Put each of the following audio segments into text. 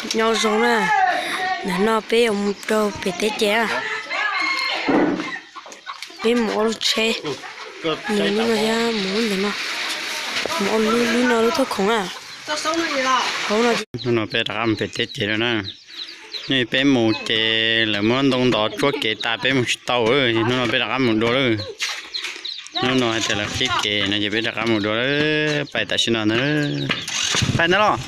Nyob zoo na, ntawm no peb yuav mus rau pem teb ces na. Peb mus ob lub tsheb, mus lub no thiab mus lub ntawm no, mus ob lub, lub no lub thaj khoom na. Hnub no peb rov qab mus pem teb ces lawm na. Nyob peb mus ces lawv muab ntoo ntov tsuab kev tas peb mus tsis tau. Hnub no peb rov qab mus dua lawm. Hnub no hais tias lawv qhib kev no ces peb rov qab mus dua lawm. Pais tam sim no ntag. Pais ntag los?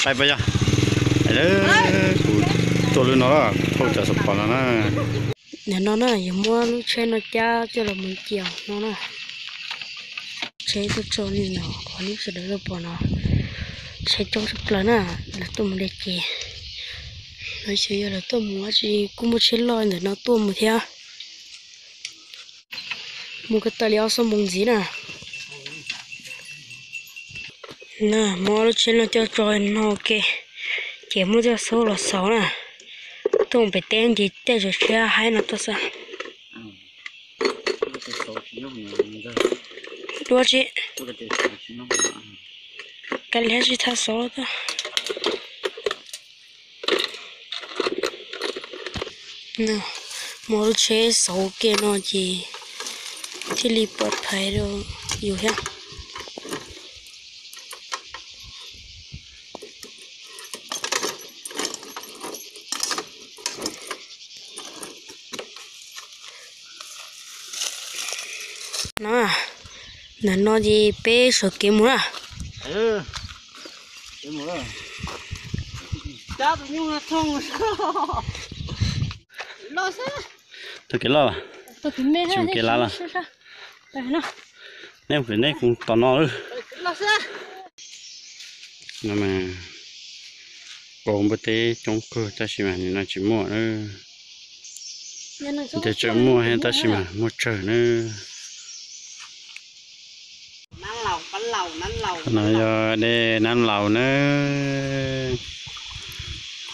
Pais puas yog? Kuv tuaj lub no los, thauj cov xov pos no na. Ntawm no na, yog muab lub tsheb no cab coj los mus cia no na. Tsheb tuaj tso li no, qhov lub sawv daws tuaj pom no, tsheb coob tshaj plaws na. Lawv tuaj mus de ces, lawv xyov yog lawv tuaj mus dab tsi, kuj muaj tsheb loj ntawm no tuaj mus thiab. Mus ko taw li ob xuab moos ntxiv na. Na, muab lub tsheb no coj tso no ua ke, ces muab coj xauv los xauv na. Tuaj mus pem teb ces tej zaum tsheb haib no tuaj xwb. Dua tsi, kav liam tsis thaj xauv tuaj. Muab lub tsheb xauv ke no ces thiaj li pov phais rau yus thiab. No, ntawm no ces peb sawv kev mus na. Tau kev loj, tsis mus kev lav los? Nej, nej kuv tom no lawm. Kaus npua teb coob kawg tab sis mas nim no tsis muaj na. Ntias tseem muaj thiab tab sis mas muaj tsawg na. No yog dej Nab Laus na.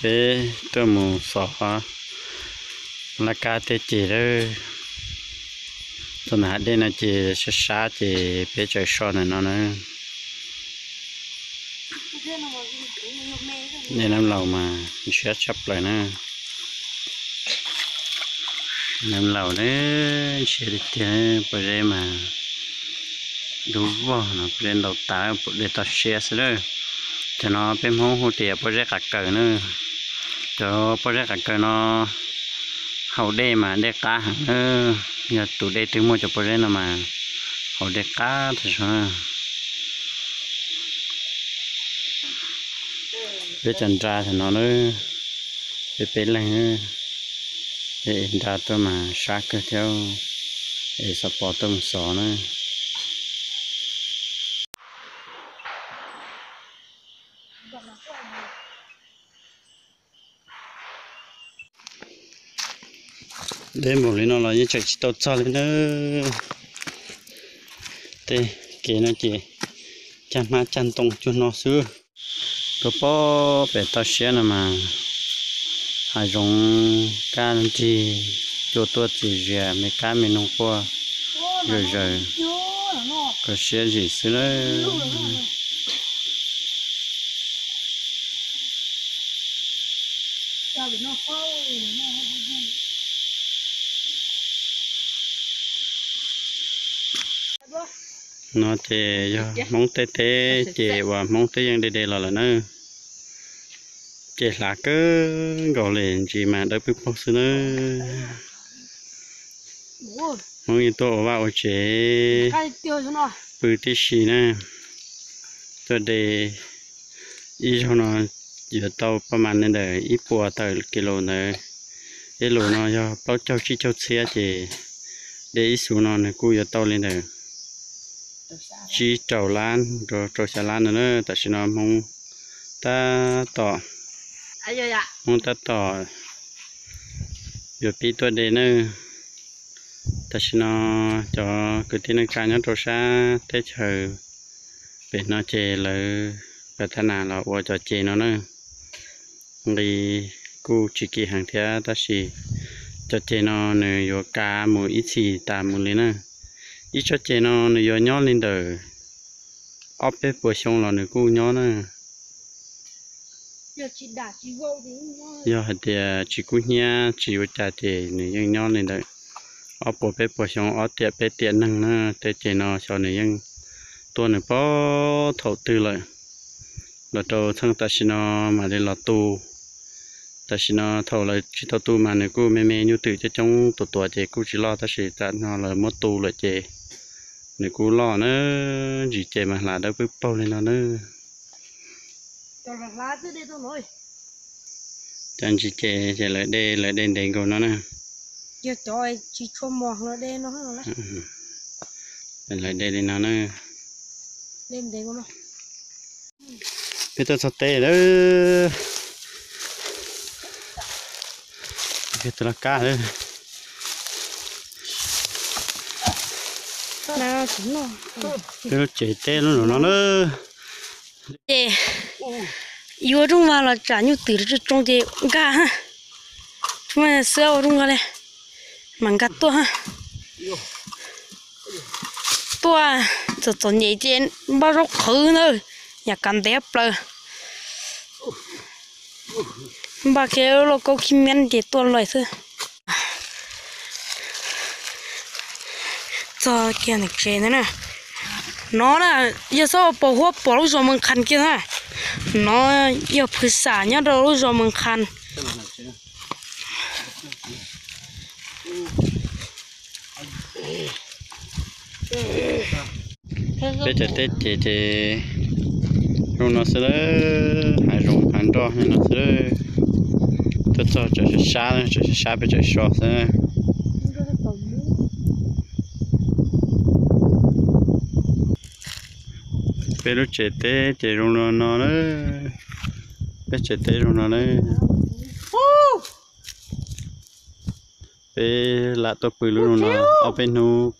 Peb tuaj mus xov laj kab tej ces lawm. Txog ntawm hav dej no ces sab sab ces peb tsaws so ntawm no na. Dej Nab Laus mas ntshiab tshaj plaws na. Nab Laus ne, ntshiab tiag tiag, pob zeb mas dub vog no, pob zeb ntau tas, pob dej toj siab xwb lawm. Cov no peb Hmoob hu tias pob zeb qav kaws na. Cov pob zeb qav kaws no haus dej mas dej qab heev na. Yog tus dej twg muaj cov pob zeb no mas haus dej qab tag zog na. Peb cov nra thaum no na, peb peb leeg, peb ev nra tuaj mas sab kawg thiab, ev xov pos tuaj mus xov na. Deb npaum li no los yeej tseem tsis tau txog li na. Tej kev no ces cag hmab cag ntoo cuag no xwb. Tuaj pob pem toj siab no mas hav zoov kaj nrig, cua tuaj txias zias, me kab me noog quaj zawm zaws, kho siab zim xwb lawm. No ces yog Hmoob tej teb ces uas Hmoob teb yeej de de los lawm na. Ces hlav kawg nkaus li, ntsis mas dawb pwb paug xwb na. Hmoob yeej tuaj ua vaj ua tsev pw tib si na. Tuaj de ib zaug no yuav tau paj mas li ntawm ib puas tawm kis lus ntawd. Ib lus no yog plaub caug tsib caug txhiab ces de ib xus no nws kuj yuav tau li ntawm tsib rau lab rau xya lab no na. Tam sim no Hmoob tab tom, Hmoob tab tom yuav pib tuaj de na. Tam sim no cov kwv tij neej tsa nyob rau sab teb chaws pem no ces lawv pas thab nas los ua cov ceg no na. Nqi kuj tsis kim heev thiab tab sis cov ceg no nws yuav kav mus ib txhis tas mus li na. Ib tsob ceg no nws yuav nyob li ntawm ob peb puas xyoo los nws kuj nyob na. Yog hais tias tsis kub hnyiab tsis ua cas ces nws yeej nyob li ntawm ob puas peb puas xyoo, ob tiam peb tiam neeg na. Tej ces no xyov nws yeej tuaj nws poob thaum twg lawm. Los rau txheej tam sim no mam li los tu. Tam sim no thaum lawv tsis tau tu mas nws kuj me me nyuj twm coob coob tuav tuav ces kuj tsis loj, tab sis tam no lawv muab tu lawm ces nws kuj loj na. Ntsis ces mas hlav dawb pwb paug li no na. Cov ntsis ces ces lawv de, lawv de ntev nkaus no na. Lawv de li no na. Peb tuaj txog teb lawm. Tus laj kab lawm. Peb lub tsev teb lub no na. Ces yuav rooj vag los tsam nyuj twm tsoo ces nkag. Tsis muaj xwb ua rooj vag li, mas nkag tuaj. Tuaj txom txom nyem ces npaj zaub qhwv ntawd, yam kav ntev plaws. Npaj kiag lauj kaub khib miab ces tuaj lawm xwb. Txog kiag ntawm tsev ntawd na. No na, yog xaub paus huab pom lub zos Mees Khas kiag na. No yog phwv xam nyob rau lub zos Mees Khas. Peb cov teb ces ces zoo no xwb lawm, hav zoov hav nroj no xwb. Tuaj txog tsam sab sab, tsam sab sab peb tsam so xwb. Peb lub tsev teb ces zoo li no na. Peb tsev teb zoo no na. Peb lam tuaj pw lub no ob peb hnub,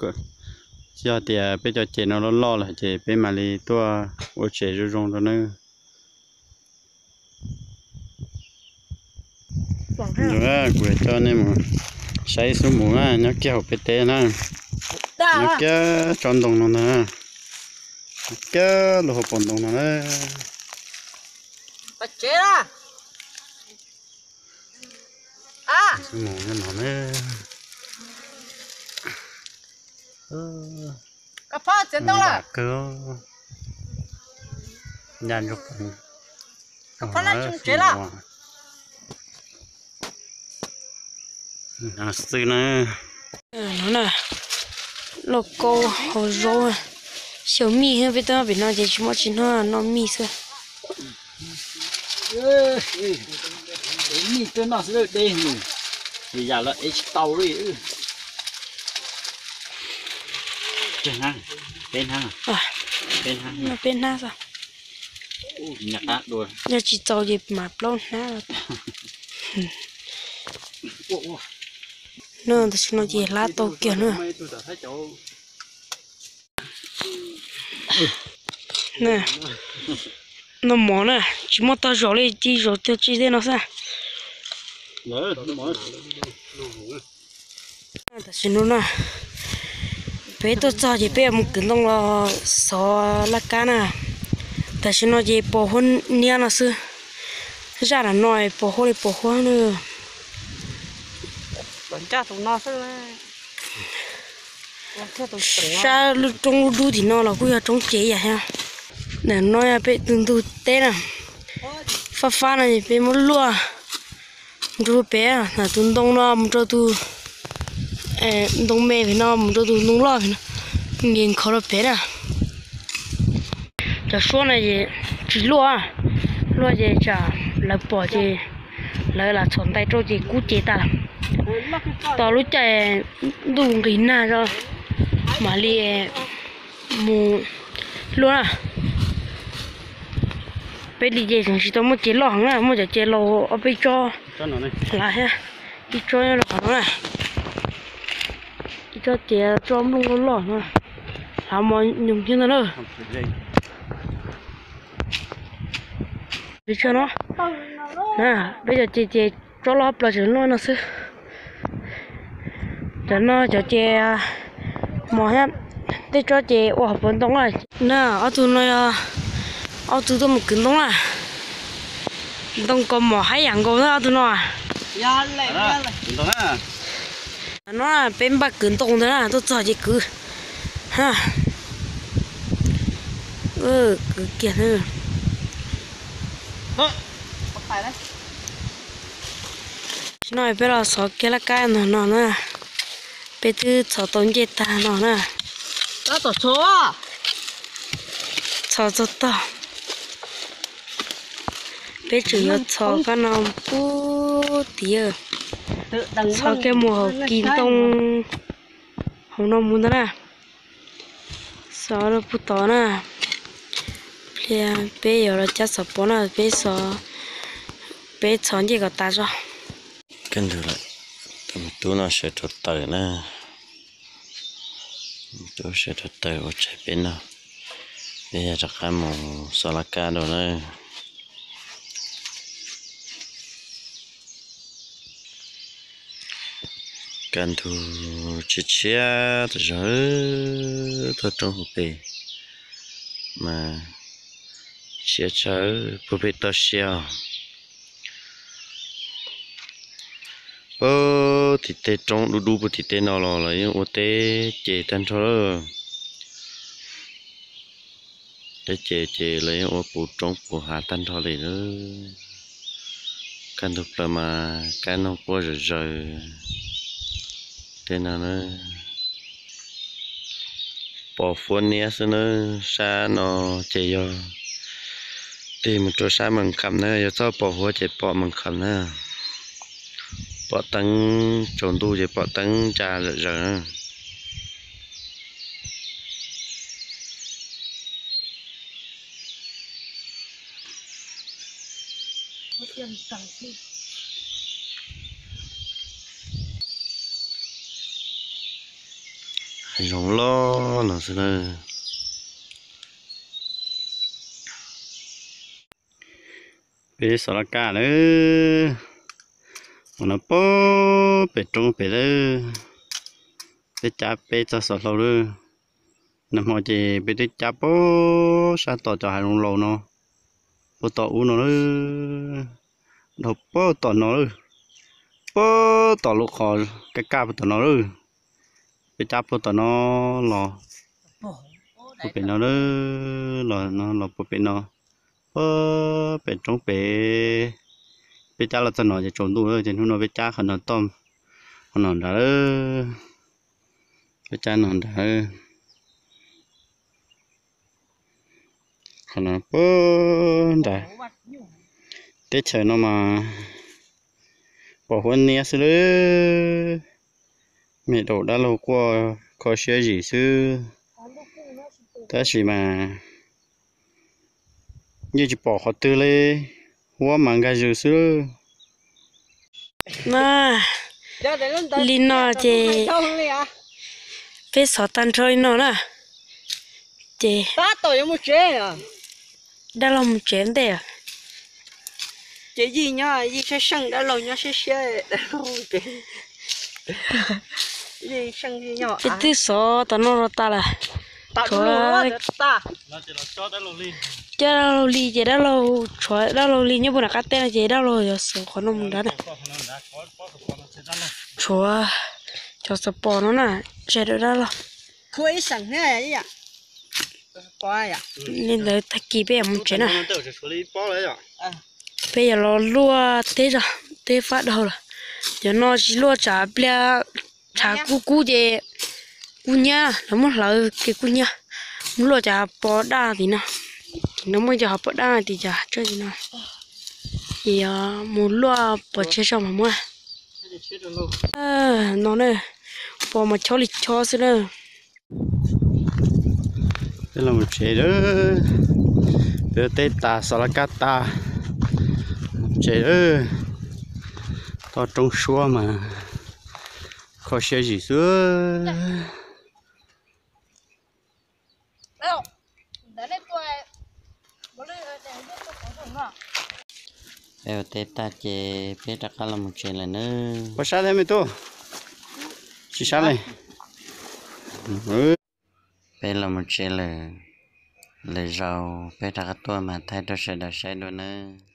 yog tias peb cov ces no loj loj lawm ces peb mam li tuaj ua tsev zoo zoo rau nawb. Kuv coj nej mus saib ib xub mus na, nyob kiag hauv peb teb na, nyob kiag tsob ntoo no ntag, nyob kiag lub hauv paus ntoo no na. Xub mus nyob no na. Ncaj nruag, xwb na. Lauj kaub hauv zaub, xyaw mij, peb tuaj pem no ces tsis muaj tsis noj, noj mij xwb. Mij tuaj noj xwb de, yam los ev tsis tau li. Peb hnab xwb. Yog tsis txaus ces mam plaub hnab. No tam sim no ces hlab tau kiag na. Noj mov na, tsis muaj tog zaum li, cia zaum tag tsi tej no xwb. Tam sim no na, peb tuaj txog ces peb yuav mus kwv ntoo los xov laj kab na. Tam sim no ces pos huab niab no xwb, zaj nram no pos huab li pos huab na. Sab lub roob lub dub tim no los kuj yog roob ces ib yam thiab. Ntawm no yog peb tus ntug teb na, fab fab no es peb muab luaj nrug pem, tus ntoo no mus rau tus, ntoo me pem no mus rau tus ntoo loj pem no, nce nkhaus rau pem na. Cov suab no es tsis luaj, luaj ces tsam lawv pom ces lawv lam txhom ntais rau ces kub cev tas. Tos lub caij ntuj nqis nag tso mam li mus luaj na. Peb li ces tseem tsis tau muaj cev loj heev na, muaj cov cev laus ob peb tsob hlav thiab, ib tsob nyob rau qhov no na, ib tsob cev tsob nplooj loj loj no, hlav mos nyoos kiag ntag na. Peb cov ces ces tsob loj plaws tseem luaj no xwb. Cov no cov ces mos thiab, tej tsob ces ua hauv paus ntoo na. Ob tug no yog ob tug tuaj mus kwv ntoo na. Ntoo kaus mom haj yam nkaus na ob tug no. No peb npaj kwv ntoo ntawd na, tuaj txog ces kwv. Kwv kiag. No peb los xov kiag laj kab no no na. Peb twb txhos tau ncej tag no na. Txhos txog tog. Peb tseem yuav txhos kab no pub tid. Txhos kiag mus hauv kis ntoo hauv no mus ntag na. Xov rau puag tod na. Pliag peb yuav los cab xov pos na, peb xov, peb txhos ncej kom tas zog. Kaj ntug lawm, tus me tub no sawv rau taws na. Tub sawv rau taws ua tsaig peb noj, peb yog rov qab mus xov laj kab dua na. Kaj ntug tshiab tshiab tas zog, tuaj roob puag pem mas tshiab tshaj, puag pem toj siab. Puag tim tej roob dub dub puag tim tej no los lawv yeej ua teb ces tag nrho lawm. Teb ces ces lawv yeej ua puv roob puv hav tag nrho li lawm. Kaj ntug plaws mas kab noog quaj zawm zaws tej no na. Pos huab niab xwb na. Sab no ces yog tig mus rau sab Mees Kham na, yog txoj pos huab ces pom Mees Kham na. Pom teeb tsaus ntuj ces pom teeb ntsa zawm zaws na. Hav zoov loj no xwb na. Peb xov laj kab lawm, ua no puag pem roob pem lawm, peb cab peb txoj xov hlau lawm. Nag hmo ces peb twb cab puag sab tom cov hav zoov laus no, puag tom ub no lawm, dhau puag tom no lawm, puag tom lub qhov kaj kaj puag tom no lawm. Peb cab puag tom no los puag pem no lawm, los no los puag pem no, puag pem roob pem. Peb cab los txog no ces tsaus ntuj lawm ces hnub no peb cab qhov no tom, qhov no nrad lawm, peb cab no nrad. Qhov no puag nrad, teb chaws no mas pos huab niab xwb lawm, me daum dab laug quaj kho siab zim xwb. Tab sis mas yeej tsis pom qhov twg li, huab mas nkag zws xwb. Li no ces peb xov tag nrho li no na, ces dab laug mus tsev ntej. Ces yij nyob yij seej seej, dab laug nyob siab siab, dab laug mus tsev. Peb twb xov tom no los tas lawm, tshuav cov dab laug li ces dab laug, tshuav dab laug li nyob puag nram qab teb no ces dab laug yuav xov qhov no mus nrad na. Tshuav cov xov pos no na, zais rau dab laug. Li ntawd tag kis peb yuav mus tsev na. Peb yuav los luaj teb zog, teb fab dhau lawm. Cov no tsis luaj tsam pliag tshav kub kub ces kub hnyiab, lawv muab hlawv ces kub hnyiab. Mus luaj cov hav pos daj tim no, tim no muaj cov hav pos daj tim cov hav tsawb tim no, ces yuav mus luaj pov tseg zog mas muab. No na, pos mas chob li chob xwb na. Peb los mus tsev lawm, peb teb tas xov laj kab tas, tsev lawm. Toj roob suab mas kho siab zim xwb. Peb ua teb tag ces peb rov qab los mus tsev lawm nawb. Ua sab thiab me tub, tsis sab li. Peb los mus tsev lawm, lwm zaus peb rov qab tuaj mas thaij rau sawv daws saib dua nawb.